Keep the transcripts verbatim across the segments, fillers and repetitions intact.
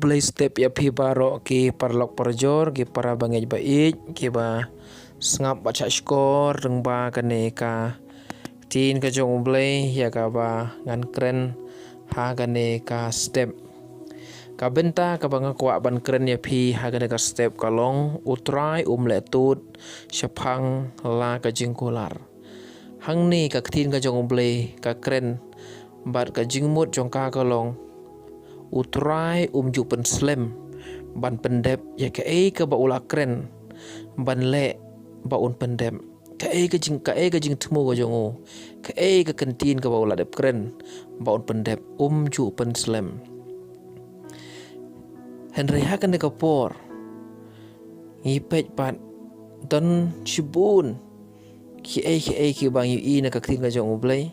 Blei step ïa phi baroh ki paralok parajor, ki para bangeit ba ïeit, ki ba sngap bad shah shkor lyngba kane ka ktien ka jong U Blei ïa kaba ngan kren ha kane ka step. Ka bynta kaba nga kwah ban kren ïa phi ha kane ka step ka long: U Trai um leh tud shaphang la ka jingkular. Hangne ka ktien ka jong U Blei ka kren bad ka jingmut jong ka ka long: U Trai um ju pynslem ban pyndep ïa kaei kaba u la kren ban leh ba un pyndep. Kaei ka jing, kaei ka jingthmu ka jong u, kaei ka kyntien kaba u la dep kren ba un pyndep, um ju pynslem. Hynrei ha kane ka por ngi peit pat don shibun kiei kiei kiba ngi ïohi na ka ktien ka jong U Blei.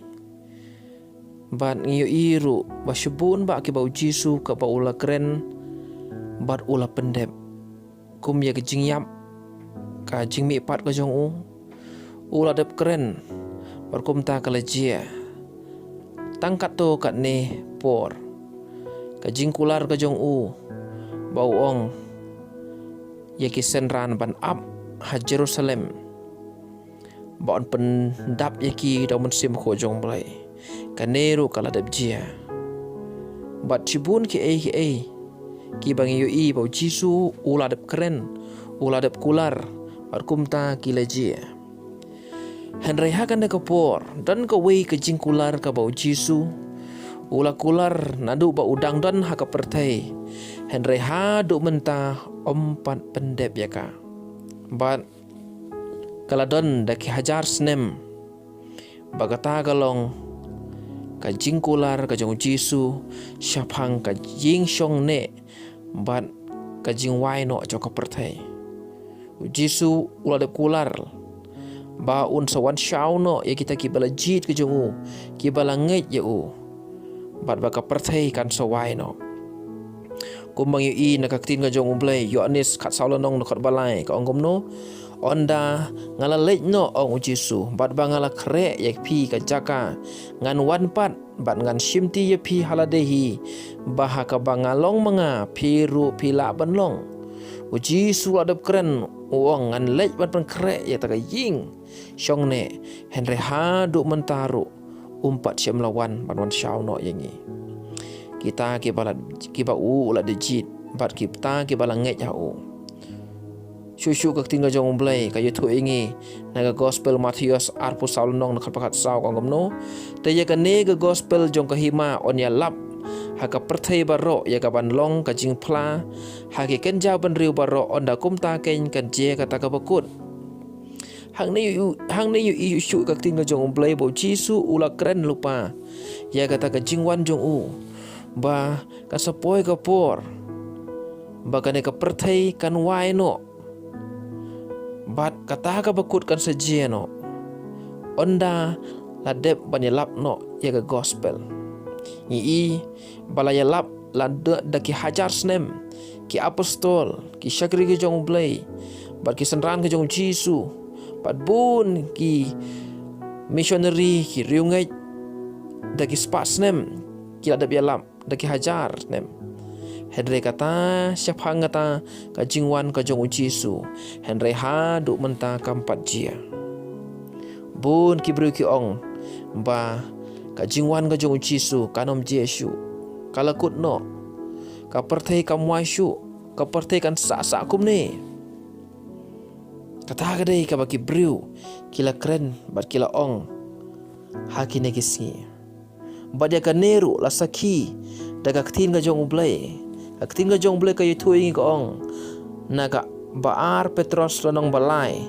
Bad ngi ïohi ruh ba shibun bah kiba U Jisu kaba u la kren bad u la pyndep. Kum ïa ka jingïap, ka jingmihpat ka jong u, u la dep kren bad kumta ka la jia. Tang katto katne por, ka jingkular ka jong u ba u ong ïa ki synran ban ap ha Jerusalem ba un pyndap ïa ki da U Mynsiem Bakhuid jong U Blei. Kane ruh ka la dep jia. Bad shibun kiei kiei kiba ngi ïohi ba U Jisu u la dep kren, u la dep kular, bad kumta ki la jia. Hynrei ha kane ka por don kawei ka jingkular kaba U Jisu u la kular naduh ba u dang don ha ka pyrthei, hynrei haduh mynta um pat pyndep ïa ka. Bad ka la don da ki hajar snem ba kata ka long ka jingkular ka jong U Jisu shaphang ka jingshong neh bad ka jingwai noh jong ka pyrthei. U Jisu u la dep kular ba un sa wan shaw noh ïa kita kiba la jied ka jong u, kiba la ngeit ïa u, bad ba ka pyrthei kan sa wai noh. Kumba ngi ïohi na ka ktien ka jong U Blei, Ïoannis khatsaw lynnong dkhot ba lai ka ong kumno: Ynda nga la leit noh, ong U Jisu, bad ba nga la khreh ïa phi ka jaka, ngan wan pat bad ngan shimti ïa phi ha lade hi, ba ha kaba nga long ma nga, phi ruh phi lah ban long. U Jisu u la dep kren, u ong, ngan leit ban pynkhreh ïa kata ka ïing shong neh, hynrei haduh mynta ruh um pat shym la wan ban wan shaw noh ïa ngi. Kita kiba la, kiba u la dep jied bad kita kiba la ngeit ha u. Shuh shuh ka ktien ka jong U Blei ka ïathuh ïa ngi na ka gospel Mathaios arphew saw lynnong dkhot ba khatsaw, ka ong kumno: Te ïa kane ka gospel jong ka hima yn ïalap ha ka pyrthei baroh ïa kaban long ka jingphla ha ki kynja bynriew baroh, ynda kumta keiñ kan jia kata kaba kut. Hangne ïohi, hangne ïohi shuh shuh ka ktien ka jong U Blei ba U Jisu u la kren lypa ïa kata ka jingwan jong u, ba kan sa poi ka por ba kane ka pyrthei kan wai noh, bad kata kaba kut kan sa jia noh, ynda la dep ban ïalap noh ïa ka gospel. Ngi i ba la ïalap la da, da ki hajar snem, ki apostol, ki shakri ki jong U Blei, bad ki synran ki jong U Jisu, bad bun ki missionary, ki riewngeit, da ki spah snem ki la dep ïalap, da ki hajar snem. Hynrei kata, shaphang kata ka jingwan ka jong U Jisu, hynrei haduh mynta kam pat jia. Bun ki briew ki ong ba ka jingwan ka jong U Jisu kan ym jia shuh. Ka la kut noh. Ka pyrthei kam wai shuh. Ka pyrthei kan sah sah kumne. Kata ka dei kaba ki briew ki la kren bad ki la ong ha kine ki sngi. Bad ïa kane ruh la sakhi da ka ktien ka jong U Blei. Ka ktien ka jong U Blei ka ïathuh ïa ngi, ka ong na ka ba ar Petros lynnong ba lai,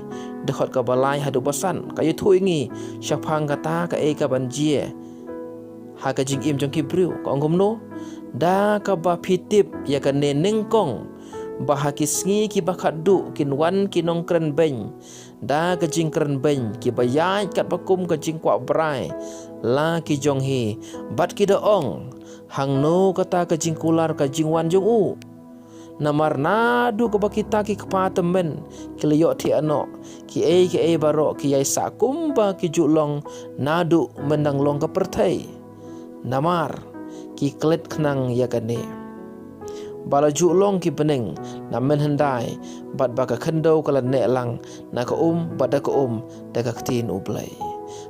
dkhot kaba lai haduh ba san, ka ïathuh ïa ngi shaphang kata kaei kaban jia ha ka jingim jong ki briew. Ka ong kumno: Da kaba phi tip ïa kane nyngkong, ba ha ki sngi kiba khatduh kin wan ki nongkren beiñ da ka jingkren beiñ, kiba ïaid katba kum ka jingkwah brai la ki jong hi, bad ki da ong: Hangno kata ka jingkular ka jingwan jong u? Namar naduh kaba kita ki kpa tymmen ki la ïoh thiah noh, kiei kiei baroh ki ïai sah kumba ki ju long naduh myndang long ka pyrthei. Namar ki klet khnang ïa kane. ba la ju long ki bneng na mynhyndai, bad ba ka khyndew ka la neh lang na ka um bad da ka um da ka ktien U Blei.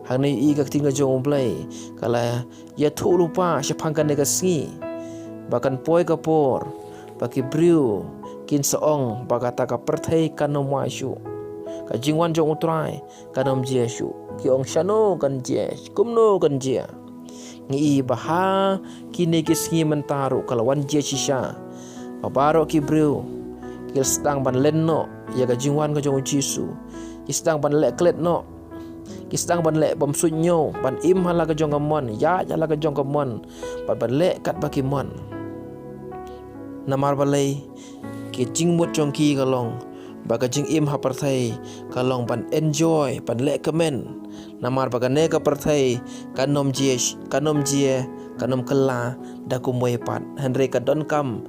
Hangne i ka ktien ka jong U Blei ka la ïathuh lypa shaphang kane ka sngi, ba kan poi ka por ba ki briew kin sa ong ba kata ka pyrthei kan ym wai shuh. Ka jingwan jong U Trai kan ym jia shuh. Ki ong shano kan jia, kumno kan jia. Ngi i ba ha kine ki sngi mynta ruh ka la wan jia shisha. Ba baroh ki briew ki la sdang ban len noh ïa ka jingwan ka jong U Jisu. Ki sdang ban leh klet noh. Ki sdang ban leh bymsuidñiew, ban im ha la ka jong ka mon, ïaid ha la ka jong ka mon, bad ban leh katba ki mon. Namar balei? Ki jingmut jong ki ka long ba ka jingim ha pyrthei ka long ban enjoy, ban leh kmen. Namar ba kane ka pyrthei kan ym jia, kan ym jia, kan ym kylla da kumwei pat. Hynrei ka donkam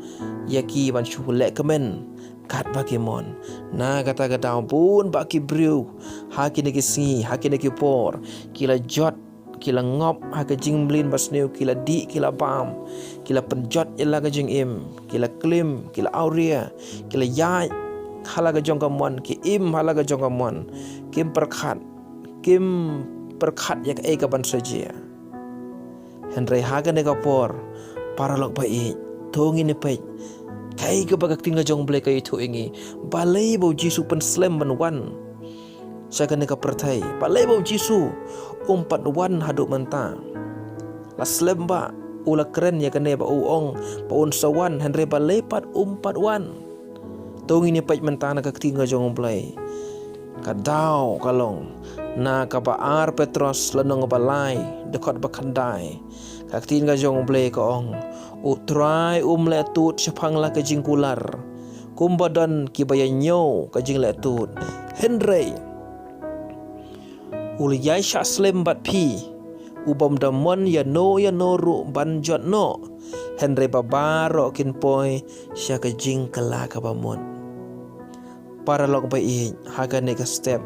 ïa ki ban shu leh kmen katba ki mon. Na kata ka daw bun bah ki briew ha kine ki sngi, ha kine ki por, ki la jot, ki la ngop ha ka jingmlien basniew, ki la dih, ki la bam, ki la pynjot ïa la ka jingim, ki la klim, ki la awria, ki la ïaid ha la ka jong ka mon, ki im ha la ka jong ka mon, kim pyrkhat, kim pyrkhat ïa kaei ka ban sa jia. Hynrei ha kane ka por, paralok ba ïeit, to ngin ïa peit kaei kaba ka ktien ka jong U Blei ka ïathuh ïa ngi. Balei ba U Jisu pynslem ban wan sha kane ka pyrthei? Balei ba U Jisu um pat wan haduh mynta? La slem bah, u la kren ïa kane ba u ong ba un sa wan, hynrei balei pat um pat wan? To ngin ïa peit mynta na ka ktien ka jong U Blei. Ka daw ka long na kaba ar Petros lynnong ba lai, dkhot ba khyndai. Ka ktien ka jong U Blei ka ong, U Trai um leh tud shaphang la ka jingkular, kumba don kiba ïa ñiew ka jingleh tud. Hynrei u la ïaishah slem bad phi, u bym da mon ïano ïano ruh ban jot noh, hynrei ba baroh kin poi sha ka jingkylla kaba mut. Paralok ba ïeit, ha kane ka step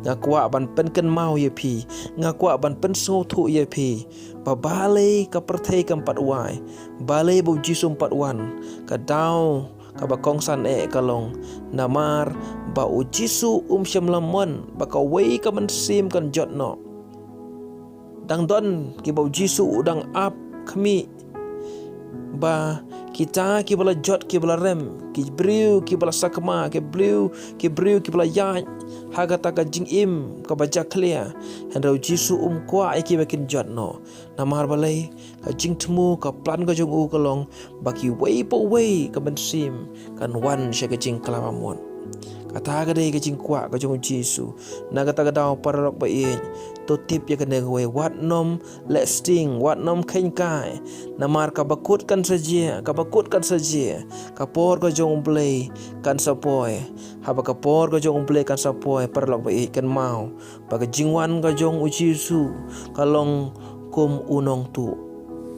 nga kwah ban pynkynmaw ïa phi, nga kwah ban pynsngewthuh ïa phi ba balei ka pyrthei kam pat wai, balei ba U Jisu um pat wan. Ka daw kaba kongsan eh ka long namar ba U Jisu um shym la mon ba kawei ka mynsiem kan jot noh. Dang don kiba U Jisu u dang ap khmih ba kita kiba la jot, kiba la rem, ki briew kiba la sakma, ki briew, ki briew kiba la ïaid ha kata ka jingim kaba jakhlia. Hynrei U Jisu um kwah ïa ki ba kin jot noh. Namar balei? Ka jingthmu, ka plan ka jong u ka long ba kiwei pa uwei ka mynsiem kan wan sha ka jingkylla ba mut. Kata ka dei ka jingkwah ka jong U Jisu. Na kata ka daw, paralok ba ïeit, to tip ïa kane kawei, wat nym leh sting, wat nym kheiñ kai. Namar kaba kut kan sa jia, kaba kut kan sa jia. Ka por ka jong U Blei kan sa poi. Haba ka por ka jong U Blei kan sa poi, paralok ba ïeit, kynmaw ba ka jingwan ka jong U Jisu ka long kum u nongtuh.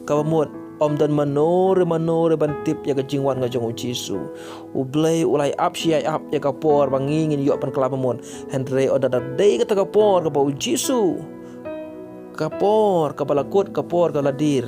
Kaba mut, ym don mano re mano re ban tip ïa ka jingwan ka jong U Jisu. U Blei u la ïai ap shi ïai ap ïa ka por ba ngi ngin ïoh ban kylla ba mut. Hynrei ynda da dei kata ka por kaba U Jisu, ka por kaba la kut, ka por kaba la dier,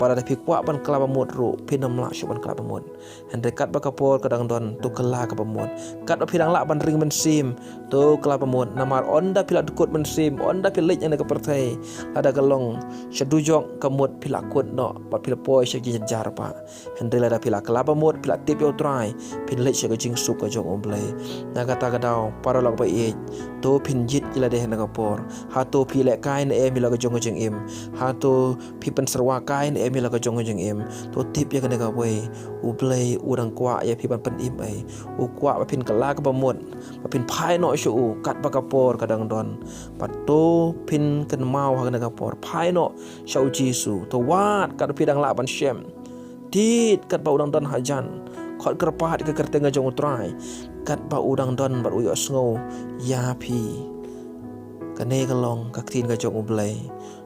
ba lada phi kwah ban kylla ba mut ruh phin ym lah shuh ban kylla ba mut. Hynrei katba ka por ka dang don, to kylla kaba mut. Katba phi dang lah ban ring mynsiem, to kylla ba mut. Namar ynda phi la dkut mynsiem, ynda phi leit na ka pyrthei, lada ka long sha dujok, ka mut phi la kut noh bad phi la poi sha ka jingjynjar pat. Hynrei lada phi la kylla ba mut, phi la tip ïa U Trai, phin leit sha ka jingsuk ka jong U Blei. Na kata ka daw, paralok ba ïeit, to phin jied ïa lade ha kane ka por. Hato phi lehkai ne em ïa la ka jong ka jingim? Hato phi pynsyrwa kai ne em ïa la ka jong ka jingim? To tip ïa kane kawei, U Blei u dang kwah ïa phi ban pynim ei. U kwah ba phin kylla kaba mut, ba phin phai noh sha u katba ka por ka dang don. Bad to phin kynmaw ha kane ka por, phai noh sha U Jisu. To wad katba phi dang lah ban shem, tied katba u dang don hajan. Khot kyrpad ka kyrteng ka jong U Trai katba u dang don bad u ïohsngew ïa phi. Kane ka long ka ktien ka jong U Blei.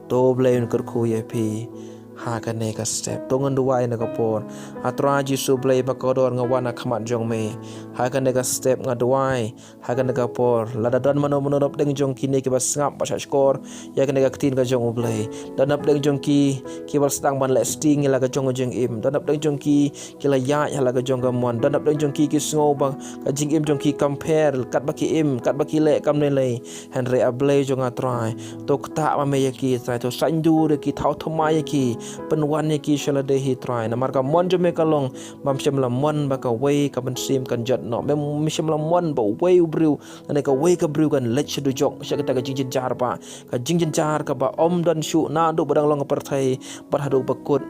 To U Blei un kyrkhu ïa phi. Ha kane ka step to ngan duwai na ka por. A Trai Jisu Blei ba kordor, nga wan ha khmat jong me. Ha kane ka step nga duwai. Ha kane ka por lada don mano mano na pdeng jong kine kiba sngap ba shah shkor ïa kane ka ktien ka jong U Blei. Don na pdeng jong ki kiba sdang ban leh sting ïa la ka jong ka jingim. Don na pdeng jong ki ki la ïaid ha la ka jong ka mon. Don na pdeng jong ki ki sngew ba ka jingim jong ki kam pher katba ki im, katba ki leh kam ne lei. Hynrei A Blei jong nga Trai, to ktah ma me ïa ki Trai, to saiñdur ïa ki, thaw thymmai ïa ki, pynwan ïa ki sha lade hi Trai. Namar ka mon jong me ka long bym shym la mon ba kawei ka mynsiem kan jot noh. Me, me shym la mon ba uwei u briew lane kawei ka briew kan leit sha dujok, sha kata ka jingjynjar ba, ka jingjynjar kaba ym don shuh naduh ba dang long ka pyrthei bad haduh ba kut,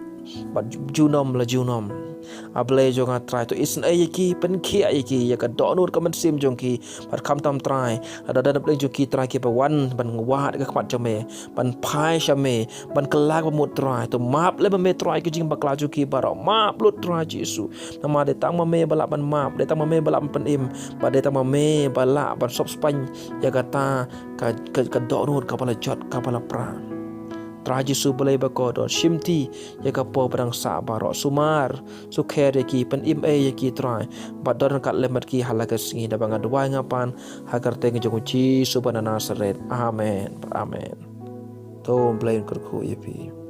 bad junom la junom. A Blei jong nga Trai, to isynei ïa ki, pynkhiah ïa ki ïa ka dohnud ka mynsiem jong ki. Bad khamtam Trai, lada don na pdeng jong ki Trai kiba wan ban wad ka khmat jong me, ban phai sha me, ban kylla ka bamut Trai, to map lem ma me Trai ki jingbakla jong ki baroh. Map lut Trai Jisu. Namar dei tang ma me ba lah ban map, dei tang ma me ba lah ban pynim, bad dei tang ma me ba lah ban sop spaiñ ïa kata ka, ka, ka dohnud kaba la jot, kaba la pra. Trai Jisu Blei ba kordor, shimti ïa ka por ba dang sah baroh. Sumar sukher ïa ki, pynim ei ïa ki Trai, bad don ryngkat lem bad ki ha la ka sngi. Da ba nga duwai nga pan ha ka kyrteng jong U Jisu ba na Nasaret. Amen. Amen. To Blei un kyrkhu ïa phi.